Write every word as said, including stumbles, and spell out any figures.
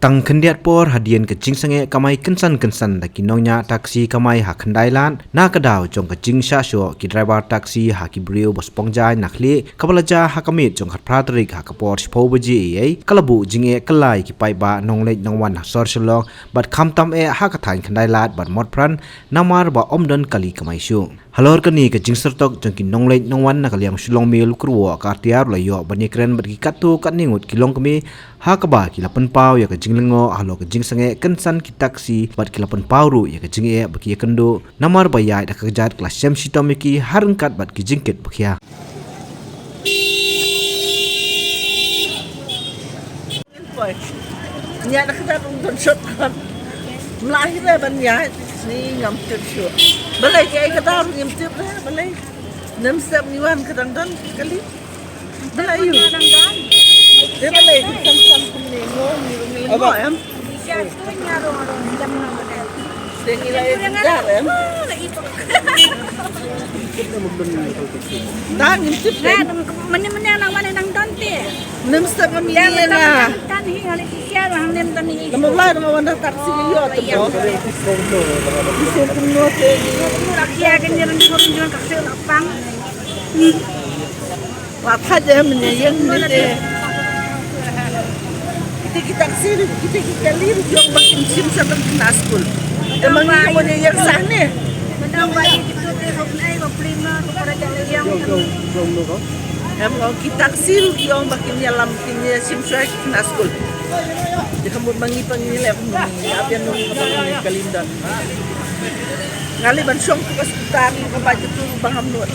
Tang khyndiat por hadien ka jingsangeh kamai kynsan kynsan da ki nongñiah taxi kamai ha Khyndai Lad, na ka daw jong ka jingshah shoh ki driver taxi ha ki briew ba spong jaiñ na khlieh, kaba la jia ha ka miet jong ka phra tarik ha ka por shiphew baje eiei, ka la buh jingeh kylla ïa ki paidbah nongleit nongwan ha sor Shillong, bad khamtam eh ha ka thaiñ Khyndai Lad bad Motphran, namar ba ym don kali kamai shuh. Halor kane ka jingsyrtok jong ki nongleit nongwan na ka liang Shillong Mail, u kyrwoh ka R T R u la ïoh ban ïakren bad ki katto katne ngut ki longkmie, ha kaba ki la pynpaw ïa ka jinglyngngoh halor ka jingsangeh kynsan ki taxi bad ki la pynpaw ruh ïa ka jingeh ba ki ïakynduh, namar ba ïaid ha ka kjat ka la shem shitom ïa ki ha ryngkat bad ki jingkit ba khia. Boy. Nia da kata pun kon shot kan. Mla hi da ban nia ni ngam tip shuh. Balei ki ai kata ngam tip da balei. Nem step ni wan ka dang don kali. Balei ïa u. Dang don. Dei balei ki sam sam kum ni ngo ni ni ngo em. Dei ngi la ïa jar em. Dang ngim tip. Mane mane nang wan nang don te. Nem step ngam ïa na. Tan hi ngali ti sia nang nem don hi. Nama wan nama wan da taxi ïa tu. Di sen kumno te ni. Rakia kan jalan turun jalan kaki lapang. Wa pha de mynne ïeng mynne te. Kita ki taxi, kita ki kali ruh ïong ba kin shim sha ban khynnah skul. Te ma ngi ka mon ïeng sah ne. Mynne ba ïa kitu te hok nai ba prima ko para jong ïong. Em, ki taxi ruh ïong ba kin ïalam kin ïa shim shuwa ki khynnah skul. Te ka mut ma ngi pa ngi leh kumno ngi ap ïa ngi ba ngi kali don. Nga leh ban shong tu ka skutar, ka bike tu ba ngam nud.